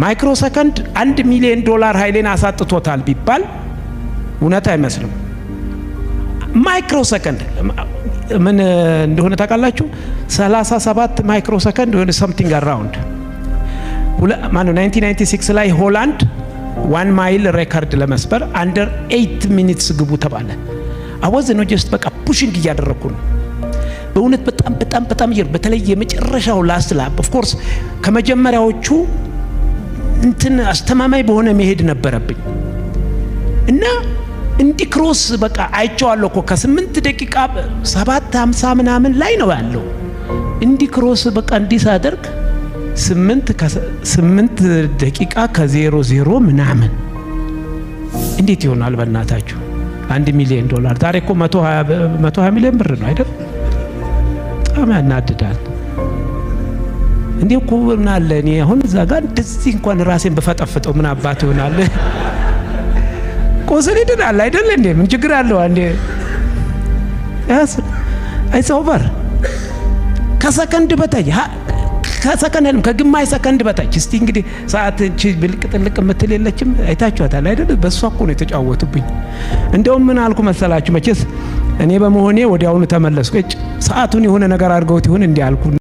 ማይክሮ ሰከንድ 1 ሚሊዮን ዶላር ኃይሌን አሳጥቶታል ቢባል እውነት አይመስልም። ማይክሮ ሰከንድ ምን እንደሆነ ታውቃላችሁ? 37 ማይክሮ ሰከንድ ወይ something around። ማነው 1996 ላይ ሆላንድ 1 mile record ለመስበር under 8 minutes ግቡ ተባለ። I was ነው just በቃ pushing እያደረግኩ ነው። በእውነት በጣም በጣም በጣም በተለይ የመጨረሻው last lap፣ of course ከመጀመሪያዎቹ እንትን አስተማማኝ በሆነ መሄድ ነበረብኝ። እና እንዲህ cross በቃ አይቼዋለሁ እኮ፣ ከ8 ደቂቃ 7:50 ምናምን ላይ ነው ያለው። እንዲህ cross በቃ እንዲህ ሳደርግ 8 ደቂቃ ከ00 ምናምን እንዴት ይሆናል? በእናታችሁ፣ 1 ሚሊዮን ዶላር ዛሬ እኮ 120 ሚሊዮን ብር ነው አይደል? በጣም ያናድዳል። እንዴ እኮ ምን አለ እኔ አሁን እዛ ጋር እንደዚህ እንኳን ራሴን በፈጠፍጠው ምን አባት ይሆናል? ቁስል ይድናል አይደል እንዴ? ምን ችግር አለው? አንዴ it's over። ከሰከንድ በታች፣ ከሰከንድ፣ ከግማሽ ሰከንድ በታች። እስቲ እንግዲህ ሰዓት እቺ ብልቅ ጥልቅ የምትል የለችም? አይታችኋታል አይደል? በእሷ እኮ ነው የተጫወቱብኝ። እንደውም ምን አልኩ መሰላችሁ? መቼስ እኔ በመሆኔ ወዲያውኑ ተመለስኩ። እጭ፣ ሰዓቱን የሆነ ነገር አድርገውት ይሁን እንዲህ አልኩ።